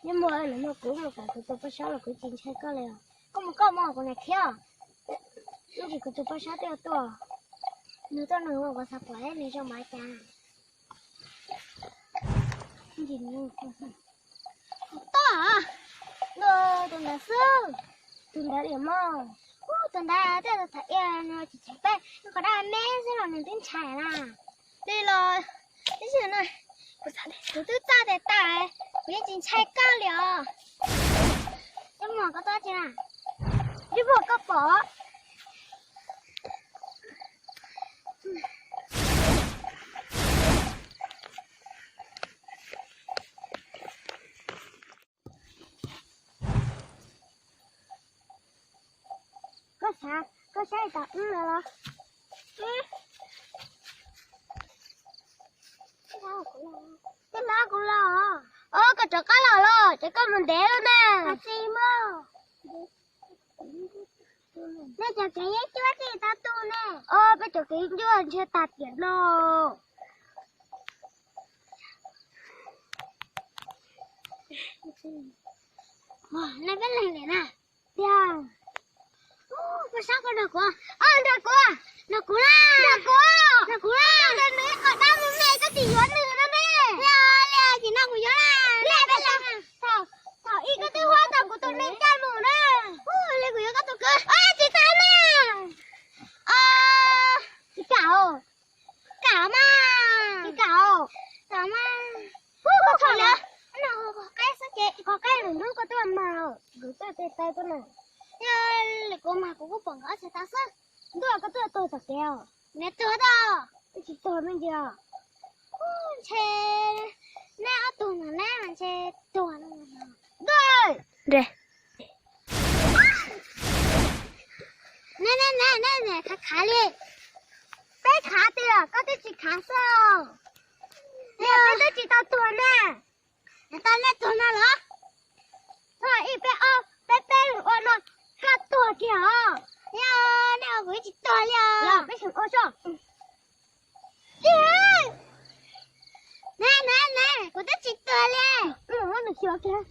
Nyob muaj, nws muaj kuv mus kom kuv tus poj sab los kuv tsis ntshai koj li os. Koj mus koj mus, kuv niam khiav. Ib ntsis kuv tus poj sab twb tuaj, nws tuaj nws ua kuv xav pom nws zoo npaum cas. Toj, tus ntawd xwb, tus ntawd li mog. Tus ntawd tej zaum thaum ib no tsis ntshai peb, qhov dab me xwb los nws twb ntshai na. Li los ib zaug no kuv twb txaj tes tas, kuv yeej tsis ntshai koj li os. Coj mus koj tuaj tsi na, ib vuag koj pom. Koj xav, koj saib tau wb no los? Koj hlab kuv los? Os, koj rov qab los los, ces koj mus ntev lawm na. Nej cov kev yeeb ncuab tsis tau tu ne. Os, peb cov kev yeeb ncuab ntshe tag tiam no. Nej peb leeg li na. Tiag. Koj sab koj nrog kuv, nrog kuv, nrog kuv na, nrog kuv, nrog kuv na. Nws qhov dab me me koj tsis yuav nws no ne. Li, li tsis no kuv yuav na. Li peb leeg, thaum ib koj twb huab tau kuv tus neeg caij mus na. Li kuv yuav koj tus kwv, tsis tau na. Tsis kam, kam mas, tsis kam, kam mas. Koj thaum lawm, qhov qaib xwb ces qhov qaib lwm hnub koj tuaj mas, kuv tuaj tes taw tuaj na. Yog li kuv mas kuv kuj pom nkawd ob txhais tos xwb. Ntuj, koj tuaj tuag tom kev os? Nws tuag tau, tsis tuag me ntsis. Ntshe neb ob tug mas neb mas ntshe tuag. Neb, neb, neb, neb khav khav li. Peb khav tiag, koj twb tsis khav xwb. Yog peb twb tsis tau tuag na. Tau nej tuag no los? Thaum ib peb ob peb peb ua no, koj tuag kiag os. Yog nej ua kuv tsis tuag li os. Peb ua so. Ne, ne, ne, kuv twb tsis tuag li. Nws xyuas kiag.